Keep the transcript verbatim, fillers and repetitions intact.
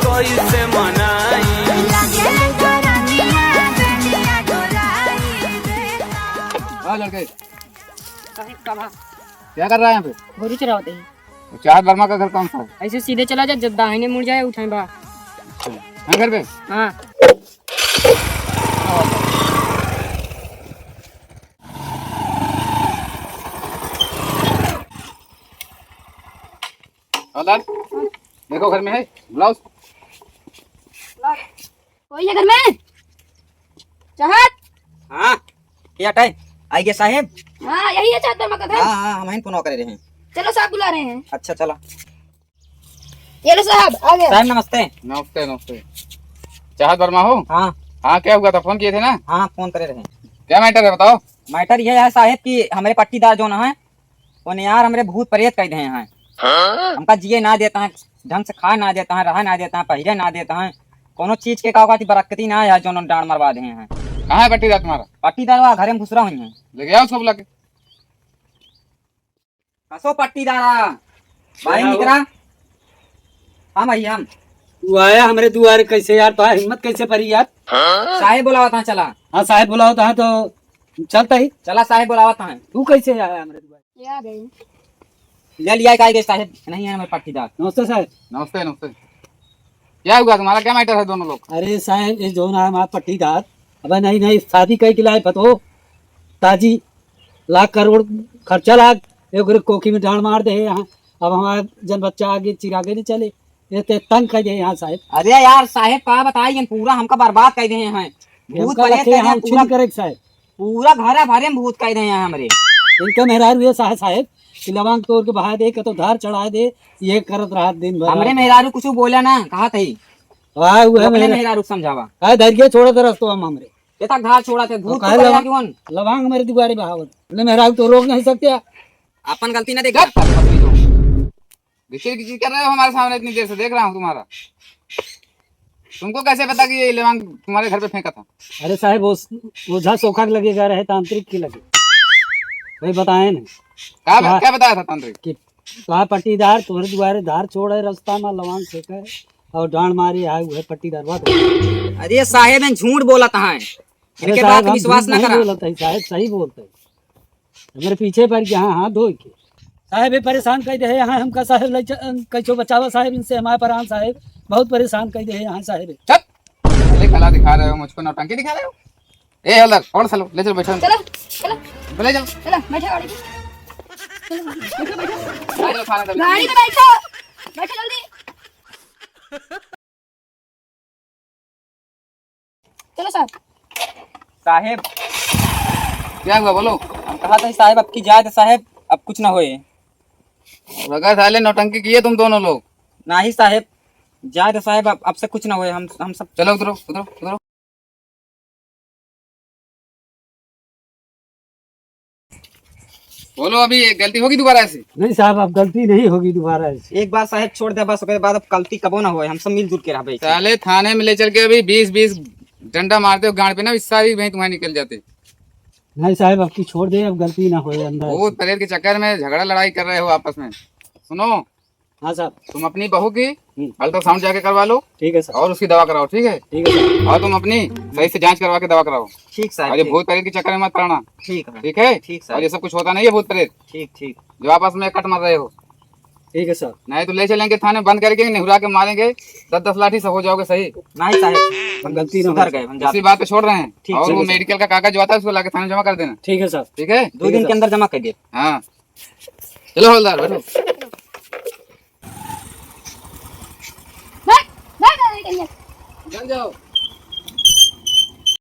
कैसे मनाई? लागे करनिया बेनिया डोलाई देता। हाँ लड़के, साहेब, का बा? क्या कर रहा है यहाँ पे? गोरू चरावत है। चाहत वर्मा का घर कौन सा है? ऐसे सीधे चला जा, जब दाहिने मुड़ जाए, उठाए बा। अच्छा, है घर पे? हाँ। हवलदार, देखो घर में है, बुलाओ। कोई है घर में? चाहत? हाँ, क्या टाइम? आई गया साहेब? हाँ, यही है चाहत वर्मा का घर। हाँ, हाँ, हम ही फोन करे रहे हैं। चलो, साहब बुला रहे हैं। अच्छा, चलो। ये लो साहब, आ गए। साहब, नमस्ते। नमस्ते, नमस्ते। चाहत वर्मा हो? हाँ। हाँ, क्या हुआ था? फोन किए थे ना? हाँ, फोन करे रहे हैं। क्या मैटर है, बताओ। मैटर यह है साहेब कि हमरे पट्टीदार जौन हैं, उन्हें यार हमरे भूत प्रेत कह दे हैं। हाँ? हमका जिए ना देता है, ढंग से खाए ना देता है, रहे ना देता है, पहिरे ना देता है, कोनो चीज के का कहती बरकती ना है, जौन डांड मरवा दे हैं। कहाँ है पट्टीदार तुम्हारा? पट्टीदार वहाँ घरे में घुसरा हुई है। लेके आओ उसको बुला के। कसो पट्टीदारा, बाहर क्या हो? निकरा। हम आई हम। तू आया हमरे दुआरे कैसे यार, तो हिम्मत कैसे परी यार? साहेब बुलावत हैं, चला। हाँ, साहेब बुलावत हैं तो चलता ही। चला, साहेब बुलावत हैं। तू कैसे आया हमरे दुआरे? ये आ गए। ले लिया, का गए साहेब? नहीं है हमारे पट्टीदार। नमस्ते साहेब। नमस्ते, नमस्ते। क्या हुआ तुम्हारा, क्या मैटर है दोनों लोग? अरे साहेब, ये जो ना हमारा पट्टीदार, अबे नहीं, नहीं, शादी कई के लाए पतो, ताजी, लाख करोड़ खर्चा लाग, एक ओकरे कोखी में डांड मार दे यहाँ। अब हमारा जन बच्चा आगे चिरागे नहीं चले, ये ते तंग कर दे यहाँ साहेब। अरे यार साहेब, का बताई, इन पूरा हमका बर्बाद कर दे हैं। भूत हमका प्रेत लखे कर दे यहाँ हैं कुछ पूरा। नहीं करे साहेब। पूरा घर भरे में भूत कह रहे हैं हमरे। इनका मेहरारू ये साहे-, साहेब, कि लवांग तोड़ के बहा दे, कतो धार चढ़ा दे, ये करत रहा दिन भर हमरे रात। मेहरारू कुछ बोला ना, कहा था ही। वाह, वो तू अपने मेहरा-, मेहरारू को समझावा। काहे धर के छोड़ा था रस्तो हम हमरे। ये तक धार छोड़ा थे, तो भूत काहे पकड़ लवा-, लिया क्यों? लवांग मेरे दुआरे बहावत। बोले, "मेहरारू तो रोक नहीं सकते।" अपन गलती ना देख। चुप। गिचिर गिचिर कर रहे हो हमारे सामने इतनी देर से, देख रहा हूँ तुम्हारा। तुमको कैसे पता कि ये लवांग तुम्हारे घर पे फेंका था? अरे साहेब, वो, वो ओझा सोखा के लगे गए रहे, तांत्रिक के लगे, वही बताए नहीं। क्या ब-, हाँ। क्या बताया था तांत्रिक? कि तोहार पट्टीदार तोहरे दुआरे धार छोड़े, रास्ता में लवांग फेंके और डांड मारे आए हुए पट्टीदार बात। अरे साहेब, इन झूठ बोलत हैं, अरे इनके साहेब, बात हम विश्वास झूठ ना नहीं करा। बोलत है साहेब, सही बोलते हैं। हमरे पीछे पड़ के, हाँ, हाँ, धोई के। साहेब, ये परेशान कर दे हैं यहाँ हमका, साहेब, ले च-, कैसो बचावा साहेब इनसे, हमारे परान साहेब, बहुत परेशान कर दे हैं यहाँ साहेब। चुप! अरे कला दिखा रहे हो मुझको, नौटंकी दिखा रहे हो। ए हवलदार, और चलो, ले चलो, बैठो। चलो, चलो। ले जाओ। चलो, बैठो गाड़ी पे। चलो, बैठो, बैठो। ले चलो थाने, चलो। गाड़ी में बैठो। बैठो जल्दी। चलो साहब। साहेब। क्या हुआ, बोलो। हम कहा था साहेब, अब की जाए तो साहेब, अब कुछ ना होए। बगैर साले नौटंकी किए तुम दोनों लोग। नहीं साहेब, जाए तो साहेब, अब, अब से कुछ ना होए। हम, हम सब चलो, उतरो, उतरो, उतरो। बोलो, अभी ये गलती होगी दोबारा ऐसी? नहीं साहब, अब गलती नहीं होगी दोबारा ऐसी। एक बार साहेब छोड़ दे बस, ओकरे बाद अब गलती कबो ना होए, हम सब मिलजुल के रहबे। साले थाने में ले चल के अभी बीस बीस डंडा मारते हो गांड पे ना, इससे भी भाई तुम्हारे निकल जाते। नहीं साहेब, अब की छोड़ दे, अब गलती ना होए अंदर। भूत प्रेत के चक्कर में झगड़ा लड़ाई कर रहे हो आपस में। सुनो, हाँ साहब। तुम अपनी बहू की हम्म। अल्ट्रासाउंड जाके करवा लो। ठीक है सर। और उसकी दवा कराओ, ठीक है? ठीक है सर। और तुम अपनी सही से जांच करवा के दवा कराओ। ठीक साहब, और ये ठीक। भूत प्रेत के चक्कर में मत पड़ना। ठीक है। ठीक है? ठीक सर। और ये सब कुछ होता नहीं है भूत प्रेत। ठीक, ठीक। जो आपस में कट मर रहे हो। ठीक है सर। नहीं तो ले चलेंगे थाने, बंद करके निहुरा के मारेंगे, दस दस लाठी से हो जाओगे सही। नहीं साहब, हम गलती ना सुधर हो। गए, हम जाते इसी बात पे छोड़ रहे हैं। ठीक, और ठीक वो है सर। मेडिकल का कागज जो आता है उसको लाके थाने जमा कर देना। ठीक है सर। ठीक है? दो ठीक है दिन के सर। अंदर जमा कर दे। हाँ। चलो हवलदार, बैठो। भाग, भाग, भाग, भाग। चल जाओ।